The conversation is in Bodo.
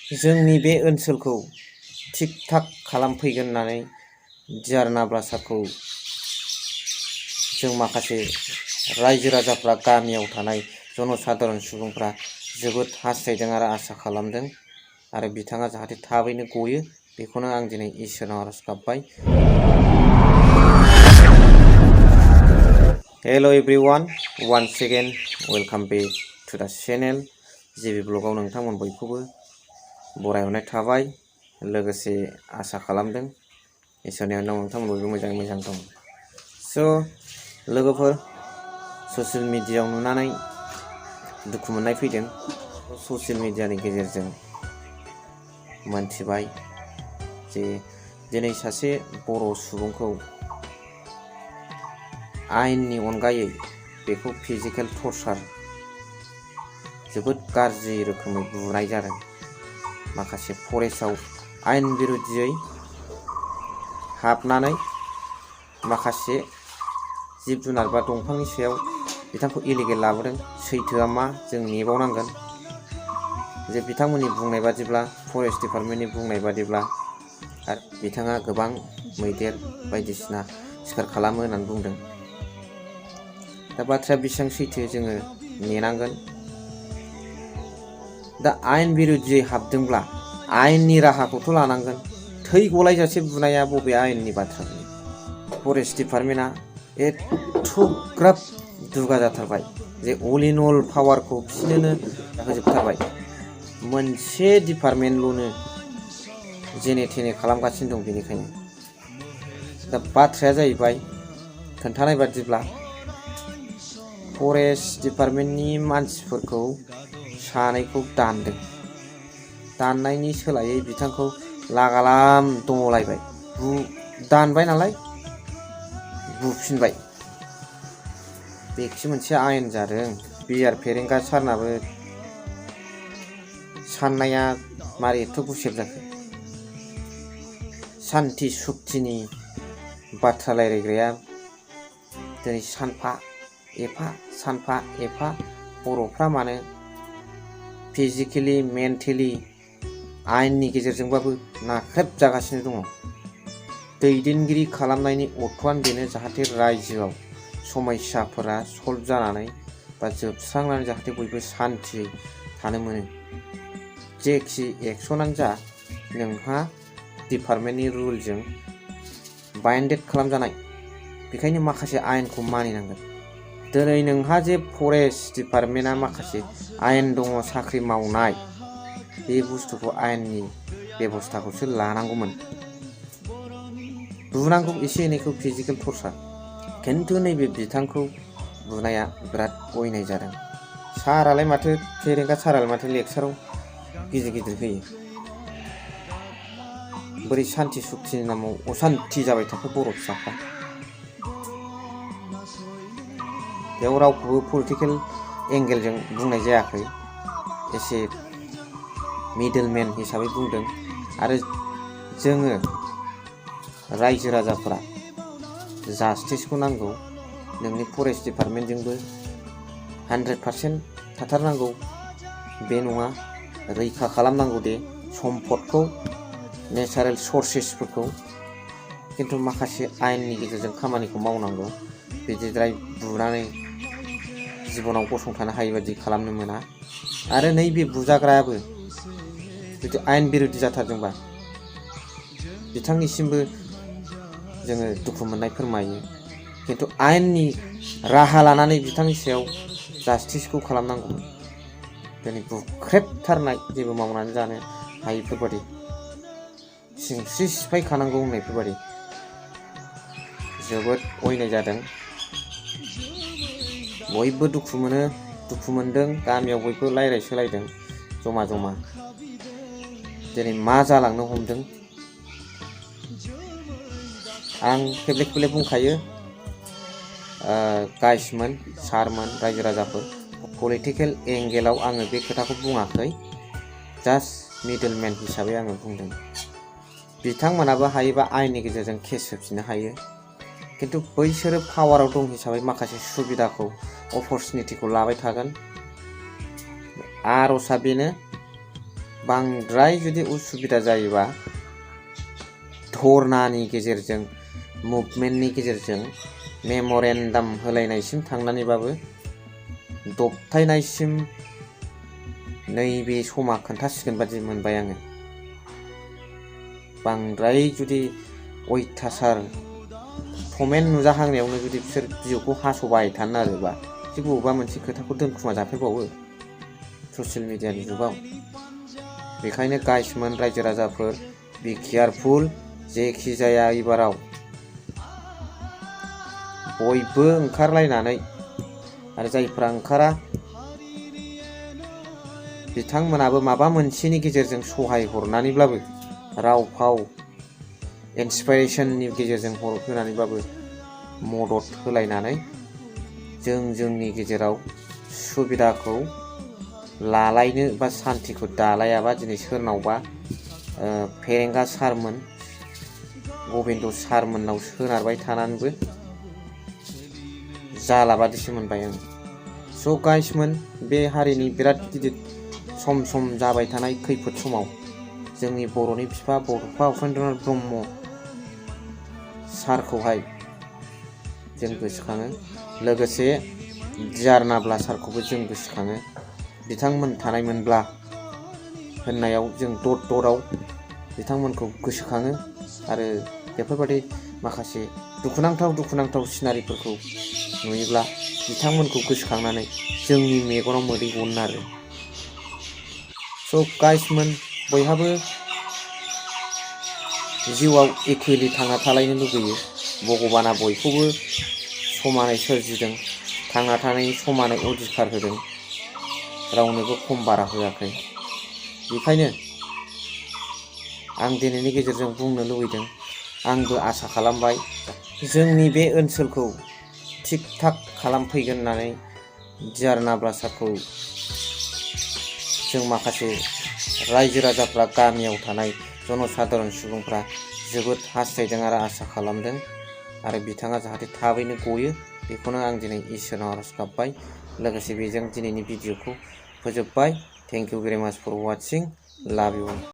जोंनि बे ओनसोलखौ थिक थाक खालामफैगोन होननानै डिआर नाब्ला सारखौ जों माखासे रायजो राजाफ्रा गामियाव थानाय जनसाधारन सुबुंफ्रा जोबोद हास्थायदों आरो आसा खालामदों आरो बिथाङा जाहाथे थाबैनो गयो बेखौनो आं दिनै इसोरनाव आरज गाबबाय। Hello everyone, once again welcome back to the channel जेबि ब्लगाव नोंथांमोन बयखौबो बरायहरनाय थाबाय। लोगोसे आसा खालामदों इसोरनि अननायाव नोंथांमोन बयबो मोजाङै मोजां दं। लोगोफोर, ससियेल मिडियायाव नुनानै दुखु मोननाय फैदों। ससियेल मिडियानि गेजेरजों मोनथिबाय जे दिनै सासे बर' सुबुंखौ आयेननि अनगायै बेखौ फिजिकेल टर्चार जोबोद गाज्रि रोखोमै बुनाय जादों। माखासे फरेस्टआव आयेन बिरुद्धियै हाबनानै माखासे जिब जुनार बा दंफांनि सायाव बिथांखौ इलिगेल लाबोदों। सैथोआ मा जों नेबावनांगोन। जे बिथांमोननि बुंनाय बादिब्ला, फरेस्ट डिपार्टमेन्टनि बुंनाय बादिब्ला, आरो बिथाङा गोबां मैदेर बायदिसिना शिकार खालामो होननानै बुंदों। दा बाथ्राया बेसेबां सैथो जोङो नेनांगोन। दा आयेन बिरुद्धियै हाबदोंब्ला आयेननि राहाखौथ' लानांगोन। थै गलायजासे बुनाया बबे आयेननि बाथ्रा? फरेस्ट डिपार्टमेन्टआ एथ'ग्राब दुगा जाथारबाय जे अल इन अल पावारखौ बिसोरनो होजोबथारबाय। मोनसे डिपार्टमेन्टल'नो जेने थेने खालामगासिनो दं। बेनिखायनो दा बाथ्राया जाहैबाय, खोन्थानाय बादिब्ला फरेस्ट डिपार्टमेन्टनि मानसिफोरखौ सानैखौ दानदों। दाननायनि सोलायै बिथांखौ लागालाम दङलायबाय। दानबाय नालाय बुफिनबाय। बेखि मोनसे आयेन जादों। बिआर फेरेंगा सारनाबो साननाया मारै एथ' गुसेब जाखो? सान्थि सुक्तिनि बाथ्रा रायलायग्राया दिनै सानफा एफा बर'फ्रा मानो फिजिकेलि मेन्टेलि आयेननि गेजेरजोंबाबो नाख्रेबजागासिनो दङ। दैदेनगिरि खालामनायनि अर्थ'आनो बेनो जाहाथे रायजोआव समस्याफोरा सल्भ जानानै बा जोबस्रांनानै जाहाथे बयबो सान्थियै थानो मोनो। जेखि एक्सनानो जा, नोंहा डिपार्टमेन्टनि रुलजों बाइन्डेड खालामजानाय। बेखायनो माखासे आयेनखौ मानिनांगोन। दिनै नोंहा जे फरेस्ट डिपार्टमेन्टआ माखासे आयेन दङ साख्रि मावनाय, बे बुस्थुखौ आयेननि बेबस्थाखौसो लानांगौमोन। बुनांगौ एसे एनैखौ फिजिकेल टर्चार, खिन्थु नैबे बिथांखौ बुनाया बिराद अयनाय जादों। सारालाय माथो फेरेंगा सारालाय माथो लेक्साराव गिदिर गिदिर होयो। बोरै सान्थि सुक्तिनि नामाव असान्थि जाबाय थाखो बर' फिसाफ्रा? बेयाव रावखौबो पलिटिकेल एंगेलजों बुंनाय जायाखै। एसे मिडलमेन हिसाबै बुंदों। आरो जोङो रायजो राजाफोरा जास्टिसखौ नांगौ। नोंनि फरेस्ट डिपार्टमेन्टजोंबो 100% थाथारनांगौ बे नङा। रैखा खालामनांगौ दे सम्पदखौ, नेचारेल सर्सेसफोरखौ। खिन्थु माखासे आयेननि गेजेरजों खामानिखौ मावनांगौ। बिदिद्राय बुनानै जिबनाव गसंथानो हायि बादि खालामनो मोना। आरो नैबे बुजाग्रायाबो जुदि आयेन बिरुद्धि जाथारदोंबा बिथांनिसिमबो जोङो दुखु मोननाय फोरमायो। खिन्थु आयेननि राहा लानानै बिथांनि सायाव जास्टिसखौ खालामनांगौमोन। दिनै बुख्रेबथारनाय, जेबो मावनानै जानो हायिफोरबादि, सिंस्रि सिफायखानांगौ होननायफोरबादि जोबोद अयनाय जादों। बयबो दुखु मोनो, दुखु मोनदों। गामियाव बयबो रायलाय सोलायदों जमा जमा। दिनै मा जालांनो हमदों? आं खेबले खेबले बुंखायो, गाइसमोन, सारमोन, रायजो राजाफोर, पलिटिकेल एंगेलाव आङो बे खोथाखौ बुङाखै। जास्ट मिडलमेन हिसाबै आङो बुंदों। बिथांमोनाबो हायोबा आयेननि गेजेरजों केस होफिननो हायो। खिन्थु बैसोरो पावाराव दं हिसाबै माखासे बांद्राय जुदि उसुबिदा जायोबा धरनानि गेजेरजों मुभमेन्टनि गेजेरजों मेम'रेन्डाम होलायनायसिम थांनानैबाबो दबथायनायसिम नैबे समा खोन्थासिगोन बादि मोनबाय आङो। बांद्राय जुदि अयथासार कमेन्ट नुजाहांनायावनो जुदि बिसोर भिडिअखौ हास'बाय थानो नागिरोबा जे बबेबा मोनसे खोथाखौ दोनखुमा जाफेरबावो ससियेल मिडियानि जुगाव। बेखायनो गाइसमोन रायजो राजाफोर बि केयारफुल। जेखि जाया एबाराव बयबो ओंखारलायनानै आरो जायफ्रा ओंखारा बिथांमोनाबो माबा मोनसेनि गेजेरजों सहाय हरनानैब्लाबो राव फाव इन्सपिरेसननि गेजेरजों होनानैबाबो मदद होलायनानै जोंनि गेजेराव सुबिदाखौ लालायनो बा सान्तिखौ दालायाबा दिनै सोरनावबा फेरेंगा सारमोन गबिन्द सारमोननाव सोनारबाय थानानैबो जाला बादिसो मोनबाय आं। स' गाइसमोन बे हारिनि बिराद गिदिर सम सम जाबाय थानाय खैफोद समाव जोंनि बर'नि बिफा बड'फा उपेन्द्रनाथ ब्रह्म सारखौहाय जों गोसोखाङो। लोगोसे डिआर नाब्ला सारखौबो जों गोसोखाङो। बिथांमोन थानायमोनब्ला होननायाव जों दराव बिथांमोनखौ गोसोखाङो आरो बेफोरबायदि माखासे दुखुनांथाव सिनारिफोरखौ नुयोब्ला बिथांमोनखौ गोसोखांनानै जोंनि मेगनाव मोदै गनो आरो। स' गाइसमोन बयहाबो जिउआव एखेलि थांना थालायनो लुगैयो। भगबाना बयखौबो समानै सोरजिदों, थांना थानायनि समानै अधिकार होदों, रावनोबो खम बारा होआखै। बेखायनो आं दिनैनि गेजेरजों बुंनो लुबैदों, आंबो आसा खालामबाय जोंनि बे ओनसोलखौ थिग थाक खालामफैगोन होननानै डिआर नाब्ला सारखौ जों माखासे रायजो राजाफ्रा गामियाव थानाय जनसाधारन सुबुंफ्रा जोबोद हास्थायदों आरो आसा खालामदों आरो बिथाङा जाहाथे थाबैनो गयो बेखौनो आं दिनै इसोरनाव आरज गाबबाय। लोगोसे बेजों दिनैनि भिडिअखौ फोजोबबाय। थेंक इउ भेरि माच फर वाचिं। लाभ इउ।